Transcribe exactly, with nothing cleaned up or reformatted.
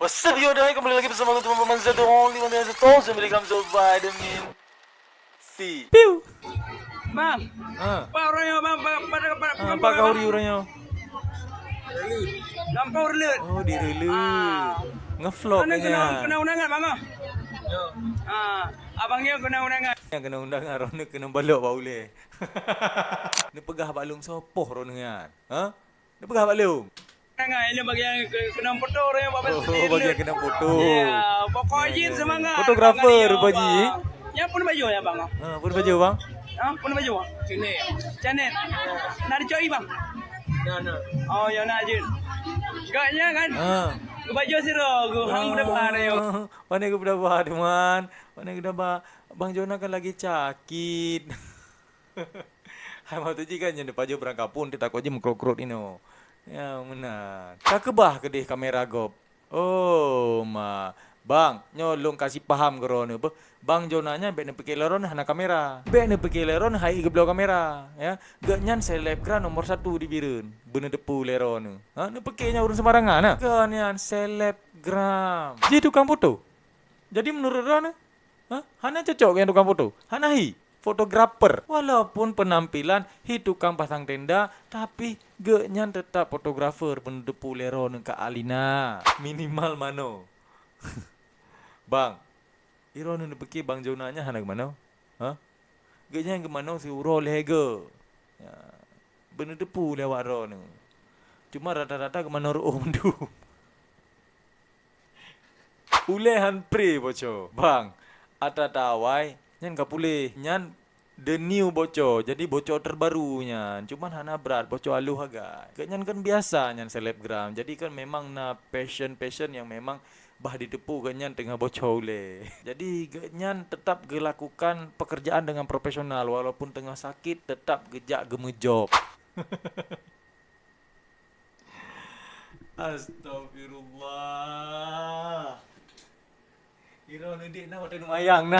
What's up, yo, dah kembali lagi bersama aku, teman-teman, satu only one, satu, sembilan, so, vitamin C. Piu. Bang. Ha. Pak, orang yang, bang, bang, pada, pada, ha, Pak Kauri orang yang. Gampang urut. Oh, di Rele. Ah. Ngevlog kena, kena undangan, Bang, ah. Ah, abang dia kena undangan. Yang kena undangan, roh ni kena balok bak ulèe. Ni peugah bak lôn sopoh roh ni kan? Ha? Dia peugah bak lôn. Tangan, ini bagian ke-, kena foto orang yang buat Oh, bagian kena foto. Ya, pokok jin semangat. Fotografer, Bang Rio, Pak Haji. Yang pun baju ya, Bang. Ha, pun baju, Bang. Ha, pun baju, Bang. Canet. Canet. Nak dicok, Bang? Nah, nah. Oh, ya nak je. Agaknya kan? Ha. Ke baju sira, ke hang udah bahar ya. Mana ke udah bahar, teman? Mana ke udah bahar? Bang Jona kan lagi sakit. Hai, maksud jih kan, nyan pajoh barang kapun, teutakot jih meukrot-krot inoe. Ya, meunan. Ka keubah keudeh kamera gob. Oh, ma. Bang, nyoe lôn kasih paham keu droeneuh beuh. Bang Jona nyan bèk neupike lé droeneuh hana kamera. Bèk neupike lé droeneuh hai geubloe kamera, ya. Geuhnyan selebgram nomor satu di Bireuen. Beuneuteupeu lé droeneuh. Ha, neupike nyan ureueng seumarangan, na. Geuhnyan selebgram. Jih tukang foto. Jadi, meunurot droeneuh, ha? Hana cocok ngon tukang foto? Hana hi? Fotografer. Walaupun penampilan hi tukang pasang tenda, tapi geuhnyan tetap fotografer, beuneuteupeu lé droeneuh ka Alina. Minimal manoe. Bang, droeneuh neupike Bang Jona nyan hana geumanoe? Ha? Geuhnyan geumanoe siuroe lhèe go. Ya, beuneuteupeu lé awak droeneuh. Cuma rata-rata geumanoe reuôh mandum. Ulèe han pré boco, Bang. Atra-atra awai nyan ka puléh. Nyan the new boco, jadi boco terbaru nyan. Cuman hana brat, boco aloh agai. Geuhnyan kan biasa nyan selebgram. Jadi kan memang na passion-passion nyang memang bah jiteupeu geuhnyan teungoh boco ulèe. Jadi geuhnyan tetap geulakukan pekerjaan dengan profesional, walaupun teungoh sakit tetap geujak geumeujok. Astagfirullah. Droeneuh dek na watèe neumayang na.